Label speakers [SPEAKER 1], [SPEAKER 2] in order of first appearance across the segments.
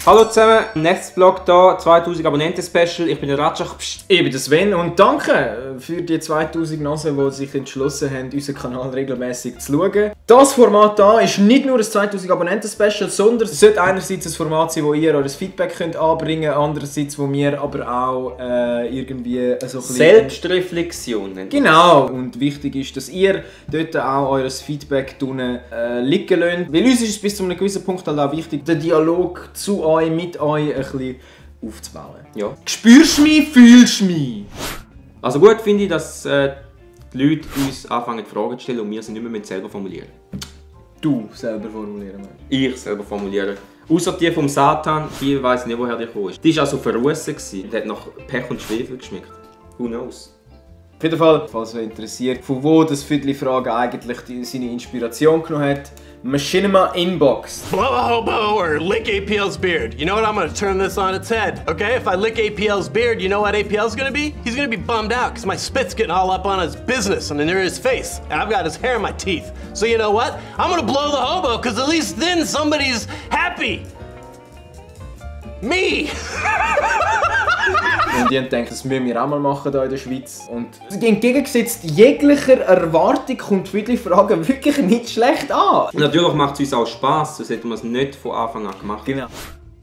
[SPEAKER 1] Hallo zusammen, nächstes Vlog da, 2000 Abonnenten-Special. Ich bin der Ratschach.
[SPEAKER 2] Ich bin der Sven und danke für die 2000 Nasen, die sich entschlossen haben, unseren Kanal regelmäßig zu schauen. Das Format hier ist nicht nur ein 2000 Abonnenten-Special, sondern es sollte einerseits ein Format sein, wo ihr euer Feedback könnt anbringen könnt, andererseits, wo wir aber auch irgendwie so ein bisschen...
[SPEAKER 1] Selbstreflexion.
[SPEAKER 2] Genau. Und wichtig ist, dass ihr dort auch euer Feedback liegen lasst. Weil uns ist es bis zu einem gewissen Punkt halt auch wichtig, den Dialog zu euch, mit euch ein bisschen aufzubauen.
[SPEAKER 1] Ja.
[SPEAKER 2] Spürst du mich, fühlst du mich?
[SPEAKER 1] Also gut finde ich, dass die Leute uns anfangen Fragen zu stellen und wir sie nicht mehr selber formulieren.
[SPEAKER 2] Du selber formulieren.
[SPEAKER 1] Ich selber formulieren. Außer die vom Satan, die weiss nicht, woher die gekommen ist. Die war also verrussen und hat nach Pech und Schwefel geschmeckt. Who knows?
[SPEAKER 2] Auf jeden Fall, falls euch interessiert, von wo das Viertelfrage eigentlich seine Inspiration genommen hat, Machinima Inbox.
[SPEAKER 3] Blow a hobo or lick APL's beard. You know what? I'm gonna turn this on its head, okay? If I lick APL's beard, you know what APL's gonna be? He's gonna be bummed out because my spit's getting all up on his business and near his face. And I've got his hair in my teeth. So you know what? I'm gonna blow the hobo because at least then somebody's happy. Me!
[SPEAKER 2] Und die haben gedacht, das müssen wir auch mal machen hier in der Schweiz. Und entgegengesetzt jeglicher Erwartung kommt für die Frage wirklich nicht schlecht an.
[SPEAKER 1] Natürlich macht es uns auch Spass, sonst hätten wir es nicht von Anfang an gemacht.
[SPEAKER 2] Genau.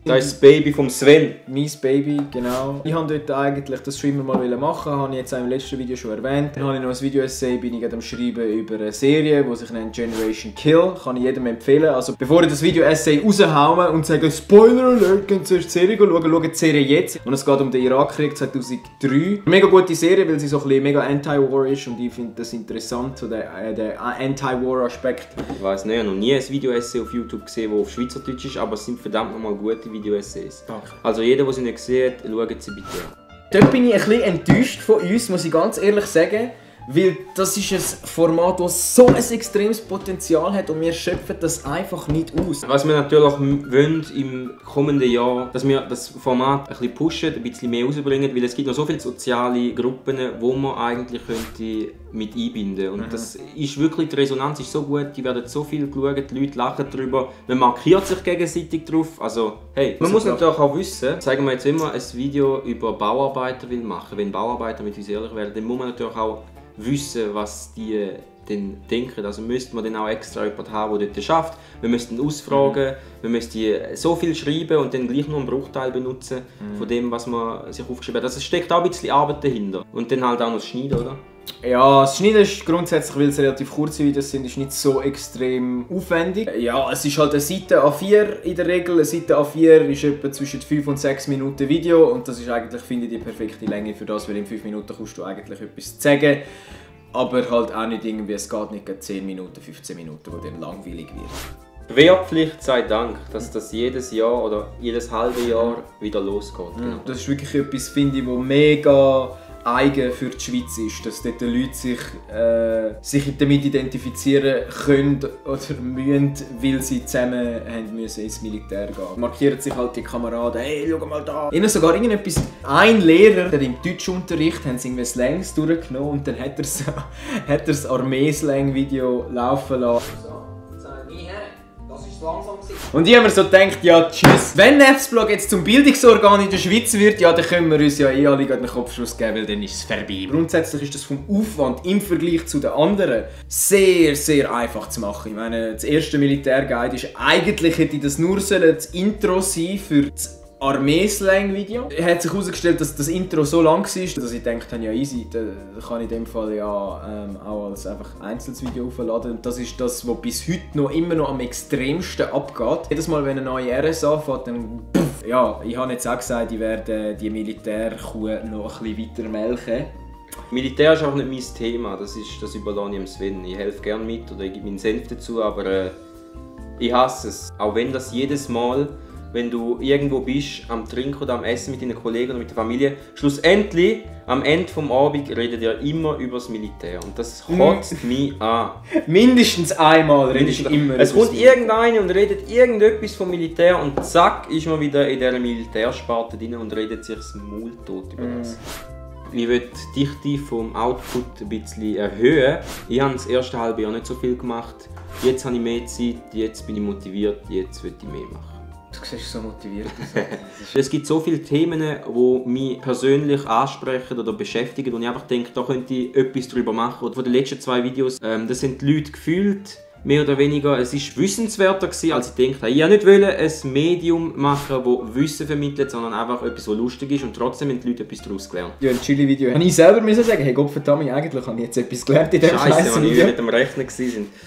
[SPEAKER 1] Das ist das Baby vom Sven.
[SPEAKER 2] Mein Baby, genau. Ich wollte dort eigentlich das schon immer mal machen, habe ich jetzt auch im letzten Video schon erwähnt. Dann habe ich noch ein Video-Essay, bin ich am Schreiben über eine Serie, die sich nennt Generation Kill. Kann ich jedem empfehlen. Also bevor ich das Video-Essay raushaue und sage Spoiler Alert, könnt ihr zuerst die Serie schauen, schaut die Serie jetzt. Und es geht um den Irakkrieg 2003. Mega gute Serie, weil sie so ein bisschen mega Anti-War ist und ich finde das interessant, so der Anti-War-Aspekt.
[SPEAKER 1] Ich weiss nicht, ich habe noch nie ein Video-Essay auf YouTube gesehen, das auf Schweizerdeutsch ist, aber es sind verdammt nochmal gute Video-Essays.
[SPEAKER 2] Danke.
[SPEAKER 1] Also jeder, der sie nicht gesehen hat, schaut sie bitte an.
[SPEAKER 2] Dort bin ich ein bisschen enttäuscht von uns, muss ich ganz ehrlich sagen. Weil das ist ein Format, das so ein extremes Potenzial hat und wir schöpfen das einfach nicht aus.
[SPEAKER 1] Was wir natürlich wollen im kommenden Jahr, dass wir das Format ein bisschen pushen, ein bisschen mehr rausbringen, weil es gibt noch so viele soziale Gruppen, wo man eigentlich könnte mit einbinden. Und das ist wirklich, die Resonanz ist so gut, die werden so viel geschaut, die Leute lachen darüber, man markiert sich gegenseitig drauf. Also, hey, man muss natürlich auch wissen, sagen wir jetzt immer, ein Video über Bauarbeiter will machen, wenn Bauarbeiter mit uns ehrlich werden, dann muss man natürlich auch wissen, was die denn denken. Also müsste man dann auch extra jemanden haben, der dort schafft. Wir müssten ausfragen, wir müssten so viel schreiben und dann gleich nur einen Bruchteil benutzen von dem, was man sich aufgeschrieben hat. Also es steckt auch ein bisschen Arbeit dahinter. Und dann halt auch noch das Schneiden, oder?
[SPEAKER 2] Ja, das Schneiden ist grundsätzlich, weil es relativ kurze Videos sind, ist nicht so extrem aufwendig. Ja, es ist halt eine Seite A4 in der Regel. Eine Seite A4 ist etwa zwischen 5 und 6 Minuten Video und das ist eigentlich, finde ich, die perfekte Länge für das, weil in 5 Minuten kannst du eigentlich etwas sagen. Aber halt auch nicht irgendwie, es geht nicht 10 Minuten, 15 Minuten, wo dann langweilig wird.
[SPEAKER 1] Wehrpflicht sei Dank, dass das jedes Jahr oder jedes halbe Jahr wieder losgeht. Genau.
[SPEAKER 2] Das ist wirklich etwas, finde ich, wo mega eigen für die Schweiz ist, dass dort die Leute sich damit identifizieren können oder müssen, weil sie zusammen haben müssen ins Militär gehen. Markieren sich halt die Kameraden, hey, schau mal da. Ihnen sogar irgendetwas. Ein Lehrer, der im Deutschunterricht haben sie irgendwie Slangs durchgenommen und dann hat er das Armee-Slang-Video laufen lassen. Und ich habe mir so gedacht, ja tschüss. Wenn Neftsblog jetzt zum Bildungsorgan in der Schweiz wird, ja dann können wir uns ja eh alle den Kopfschuss geben, weil dann ist es vorbei. Grundsätzlich ist das vom Aufwand im Vergleich zu den anderen sehr, sehr einfach zu machen. Ich meine, das erste Militärguide ist eigentlich, hätte das nur das Intro sein für das Armee-Slang-Video. Es hat sich herausgestellt, dass das Intro so lang war, dass ich gedacht habe, ja easy, da kann ich in dem Fall ja auch als einfach einzelnes Video aufladen. Und das ist das, was bis heute noch immer noch am extremsten abgeht. Jedes Mal, wenn eine neue RS anfängt, dann pff, ja, ich habe jetzt auch gesagt, ich werde die Militärkuh noch ein bisschen weiter melken.
[SPEAKER 1] Militär ist auch nicht mein Thema, das überlasse ich dem Sven. Ich helfe gerne mit oder ich gebe meinen Senf dazu, aber ich hasse es. Auch wenn das jedes Mal, wenn du irgendwo bist, am Trinken oder am Essen mit deinen Kollegen oder mit der Familie, schlussendlich, am Ende des Abends redet ihr immer über das Militär. Und das kotzt mich an.
[SPEAKER 2] Mindestens einmal redest du immer.
[SPEAKER 1] Es kommt irgendeiner und redet irgendetwas vom Militär und zack, ist man wieder in dieser Militärsparte drin und redet sich das Maul tot über das. Ich will die Dichte vom Output ein bisschen erhöhen. Ich habe das erste halbe Jahr nicht so viel gemacht. Jetzt habe ich mehr Zeit, jetzt bin ich motiviert, jetzt will ich mehr machen.
[SPEAKER 2] Du siehst so motiviert aus.
[SPEAKER 1] Es gibt so viele Themen, die mich persönlich ansprechen oder beschäftigen und ich einfach denke, da könnte ich etwas drüber machen. Und von den letzten 2 Videos, das sind die Leute gefühlt, mehr oder weniger, es ist wissenswerter gewesen, als ich gedacht habe. Ich wollte nicht ein Medium machen, das Wissen vermittelt, sondern einfach etwas, was lustig ist und trotzdem haben die Leute etwas daraus gelernt.
[SPEAKER 2] Ja, ein Chili-Video. Und ich selber müssen sagen, hey Gott verdammt, eigentlich habe ich jetzt etwas gelernt in diesem
[SPEAKER 1] Scheiße, wenn
[SPEAKER 2] Video.
[SPEAKER 1] wir mit dem Rechner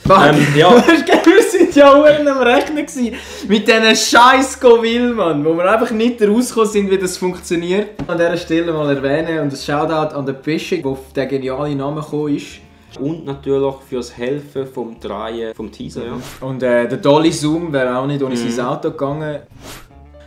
[SPEAKER 2] Mann,
[SPEAKER 1] ja.
[SPEAKER 2] Wir sind ja auch am Rechnen gewesen. Mit diesen scheiß Govil, Mann, wo wir einfach nicht rausgekommen sind, wie das funktioniert. An dieser Stelle mal erwähnen und ein Shoutout an den Pesche, der auf den genialen Namen gekommen ist.
[SPEAKER 1] Und natürlich fürs Helfen vom Drehen vom Teaser, ja.
[SPEAKER 2] Und der Dolly Zoom wäre auch nicht ohne sein Auto gegangen.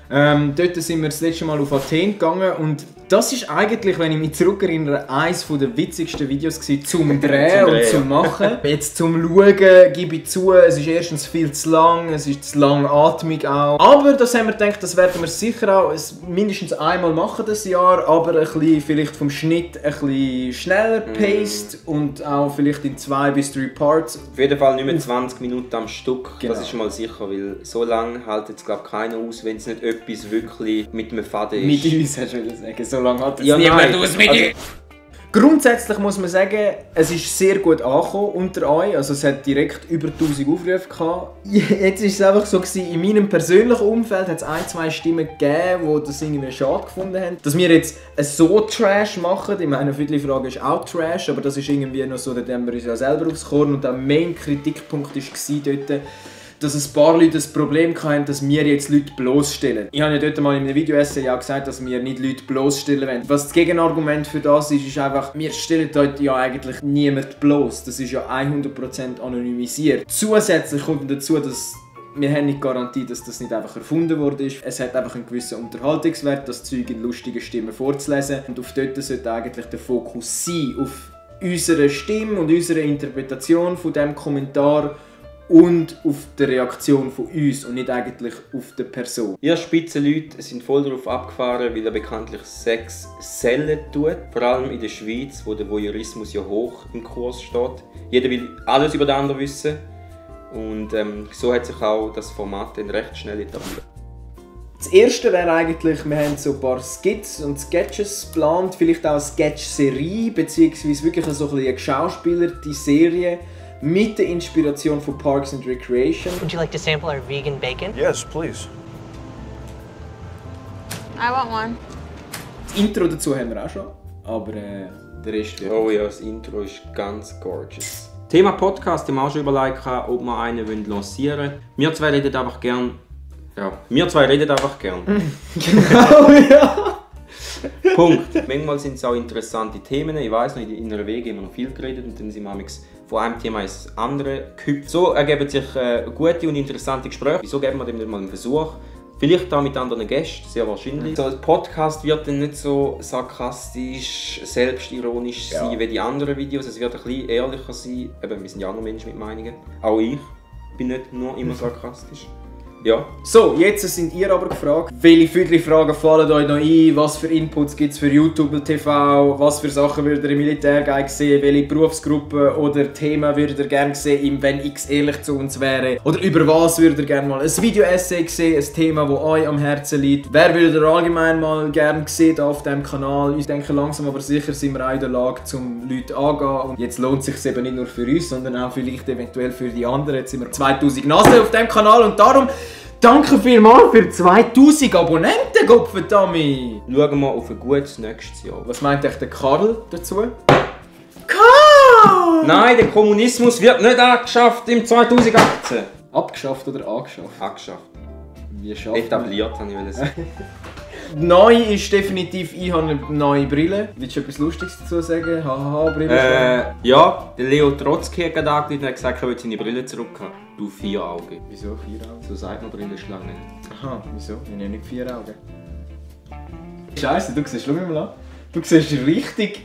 [SPEAKER 2] Dort sind wir das letzte Mal auf Athen gegangen und das ist eigentlich, wenn ich mich zurückerinnere, eines der witzigsten Videos gewesen, zum Drehen und zum Machen. Jetzt zum Schauen gebe ich zu, es ist erstens viel zu lang, es ist zu langatmig auch. Aber das haben wir gedacht, das werden wir sicher auch mindestens einmal machen das Jahr, aber ein bisschen, vielleicht vom Schnitt ein bisschen schneller paced und auch vielleicht in 2 bis 3 Parts.
[SPEAKER 1] Auf jeden Fall nicht mehr 20 Minuten am Stück,
[SPEAKER 2] Genau.
[SPEAKER 1] das ist mal sicher, weil so lange hält jetzt glaube keiner aus, wenn es nicht etwas wirklich mit einem Faden ist.
[SPEAKER 2] Mit uns, hast du sagen. So lange hat es
[SPEAKER 1] Ja,
[SPEAKER 2] niemand
[SPEAKER 1] nein.
[SPEAKER 2] aus mit uns. Grundsätzlich muss man sagen, es ist sehr gut angekommen unter euch. Also es hat direkt über 1000 Aufrufe gehabt. Jetzt war es einfach so gewesen, in meinem persönlichen Umfeld hat es 1-2 Stimmen gegeben, die das irgendwie schade gefunden haben. Dass wir jetzt so Trash machen, ich meine, viele Frage ist auch Trash, aber das ist irgendwie noch so, da haben wir uns ja selber aufs Korn und der Main-Kritikpunkt war dort, dass ein paar Leute das Problem hatten, dass wir jetzt Leute bloßstellen. Ich habe ja dort mal in einem Video-Essay auch gesagt, dass wir nicht Leute bloßstellen wollen. Was das Gegenargument für das ist, ist einfach, wir stellen dort ja eigentlich niemand bloß. Das ist ja 100% anonymisiert. Zusätzlich kommt dazu, dass wir haben nicht Garantie, dass das nicht einfach erfunden worden ist. Es hat einfach einen gewissen Unterhaltungswert, das Zeug in lustigen Stimmen vorzulesen. Und auf dort sollte eigentlich der Fokus sein, auf unsere Stimme und unsere Interpretation von diesem Kommentar und auf die Reaktion von uns und nicht eigentlich auf die Person.
[SPEAKER 1] Ihr Spitzenleute sind voll darauf abgefahren, weil er bekanntlich Sex sellen tut. Vor allem in der Schweiz, wo der Voyeurismus ja hoch im Kurs steht. Jeder will alles über den anderen wissen. Und so hat sich auch das Format dann recht schnell etabliert.
[SPEAKER 2] Das erste wäre eigentlich, wir haben so ein paar Skits und Sketches geplant, vielleicht auch eine Sketch-Serie, beziehungsweise wirklich so eine geschauspielerte Serie mit der Inspiration von Parks and Recreation.
[SPEAKER 4] Would you like to sample our vegan bacon?
[SPEAKER 5] Yes, please.
[SPEAKER 6] I want one.
[SPEAKER 2] Das Intro dazu haben wir auch schon, aber der Rest wird...
[SPEAKER 1] Oh ja, das Intro ist ganz gorgeous. Thema Podcast, ich habe auch schon überlegt, ob wir einen lancieren wollen. Wir zwei reden einfach gern. Ja, wir zwei reden einfach gern.
[SPEAKER 2] Genau, ja!
[SPEAKER 1] Punkt. Manchmal sind es auch interessante Themen. Ich weiss noch, in einer Wege haben wir noch viel geredet und dann sind wir von einem Thema ins andere gehüpft. So ergeben sich gute und interessante Gespräche. Wieso geben wir dem nicht mal einen Versuch? Vielleicht auch mit anderen Gästen, sehr wahrscheinlich. So ein Podcast wird dann nicht so sarkastisch, selbstironisch sein wie die anderen Videos. Es wird ein bisschen ehrlicher sein. Eben, wir sind ja auch noch Menschen mit Meinungen. Auch ich bin nicht nur immer sarkastisch. Ja.
[SPEAKER 2] So, jetzt sind ihr aber gefragt, welche Viertelfragen fallen euch noch ein, was für Inputs gibt es für YouTube und TV, was für Sachen würdet ihr im Militär gerne sehen, welche Berufsgruppen oder Themen würdet ihr gerne sehen, wenn X ehrlich zu uns wäre, oder über was würdet ihr gerne mal ein Video-Essay sehen, ein Thema, das euch am Herzen liegt, wer würdet ihr allgemein mal gerne sehen auf diesem Kanal. Ich denke, langsam aber sicher sind wir auch in der Lage, um Leute anzugehen und jetzt lohnt es sich eben nicht nur für uns, sondern auch vielleicht eventuell für die anderen. Jetzt sind wir 2000 Nasen auf diesem Kanal und darum danke vielmals für 2000 Abonnenten, Gottverdammt!
[SPEAKER 1] Schauen wir auf ein gutes nächstes Jahr.
[SPEAKER 2] Was meint euch der Karl dazu? Karl!
[SPEAKER 1] Nein, der Kommunismus wird nicht abgeschafft im 2018.
[SPEAKER 2] Abgeschafft oder angeschafft?
[SPEAKER 1] Abgeschafft.
[SPEAKER 2] Wie schafft man?
[SPEAKER 1] Etabliert, habe ich sagen.
[SPEAKER 2] Neu ist definitiv, ich habe eine neue Brille. Willst du etwas Lustiges dazu sagen? Hahaha, Brille.
[SPEAKER 1] Ja, der Leo Trotzki hat gerade angerufen und hat gesagt, er will seine Brille zurückhaben. Du 4 Augen.
[SPEAKER 2] Wieso 4 Augen?
[SPEAKER 1] So sagt man Brillenschlange.
[SPEAKER 2] Aha, wieso? Ich habe ja nicht 4 Augen. Scheiße, du siehst, schau mich mal an. Du siehst richtig...